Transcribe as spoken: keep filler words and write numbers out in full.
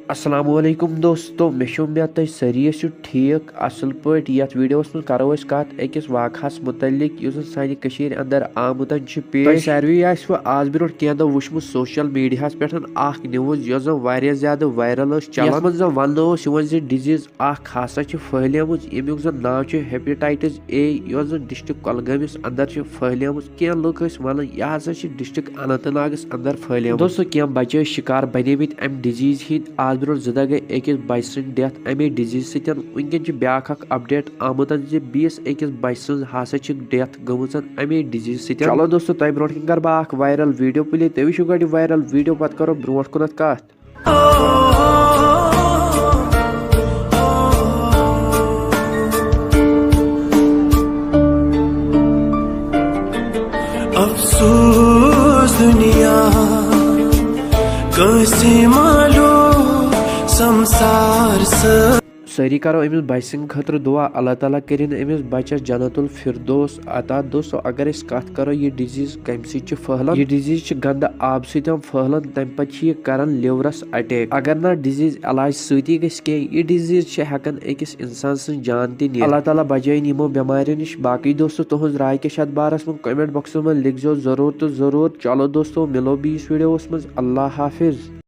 السلام علیکم دوستو، مےٚ چھِ اُمید تُہۍ سٲری ٲسِو ٹھیٖک اَصٕل پٲٹھۍ۔ یَتھ ویٖڈیوَس منٛز کَرو أسۍ کَتھ أکِس واقعہَس مُتعلِق، یُس زَن سانہِ کٔشیٖرِ اَندَر آمُت چھِ پیش۔ تۄہہِ ساروٕے آسِوٕ آز برونٛٹھ کینٛہہ دۄہ وٕچھمُت سوشل میٖڈیاہَس پٮ۪ٹھ اَکھ نِوٕز، یۄس زَن واریاہ زیادٕ وائرل ٲس چَلان، یَتھ منٛز زَن وَننہٕ اوس یِوان زِ ڈِزیٖز اَکھ ہسا چھِ پھٔہلیمٕژ، ییٚمیُک زَن ناو چھُ ہیپیٹائٹس اے، یۄس زَن ڈسٹرکٹ کۄلگٲمِس اَندَر چھِ پھٔہلیمٕژ۔ کینٛہہ لُکھ ٲسۍ وَنان، یہِ ہسا چھِ ڈسٹرکٹ اننت ناگَس اَندَر پھٔہلیمٕژ۔ دوستو، کینٛہہ بَچہٕ ٲسۍ شِکار بَنیمٕتۍ اَمہِ ڈِزیٖز ہِنٛدۍ۔ آز برونٛٹھ زٕ دۄہ گٔے أکِس بَچہٕ سٕنٛدِ ڈیتھ اَمے ڈِزیٖز سۭتۍ۔ وٕنکٮ۪ن چھِ بیٛاکھ اَکھ اپڈیٹ آمُت زِ بیٚیِس أکِس بَچہٕ سٕنٛز ہسا چھِ ڈیتھ گٔمٕژ اَمے ڈِزیٖز سۭتۍ۔ چلو دوستو، تۄہہِ برونٛٹھ کَنہِ کَرٕ بہٕ اَکھ وائرل ویٖڈیو پلے، تُہۍ وٕچھِو گۄڈٕ یہِ وائرل ویٖڈیو، پَتہٕ کَرو برونٛٹھ کُنَتھ کَتھ۔ افسوس دنیا کٲنٛسہِ ما لیوٚو سمسار سۭتۍ۔ سٲری کرو أمِس بچہِ سٕنٛدِ خٲطرٕ دعا، اللہ تعالیٰ کٔرِن أمِس بچس جنت الفردوس عطا۔ دوستو، اگر أسۍ کتھ کرو، یہِ ڈِزیٖز کمہِ سۭتۍ چھِ پھٔہلان؟ یہِ ڈِزیٖز چھِ گنٛدٕ آبہٕ سۭتۍ پھٔہلان، تمہِ پتہٕ چھِ یہِ کران لِورس اٹیک۔ اگر نہٕ ڈِزیٖز علاج سۭتی گژھِ کینٛہہ، یہِ ڈِزیٖز چھِ ہٮ۪کان أکِس انسان سٕنٛز جان تہِ نِتھ۔ اللہ تعالیٰ بچٲیِن یِمو بٮ۪ماریو نِش۔ باقٕے دوستو، تُہنٛز راے کیٛاہ چھِ اتھ بارس منٛز؟ کمنٹ باکسس منٛز لیکھزیو ضروٗر تہٕ ضروٗر۔ چلو دوستو، مِلو بیٚیِس ویٖڈیووَس منٛز۔ اللہ حافظ۔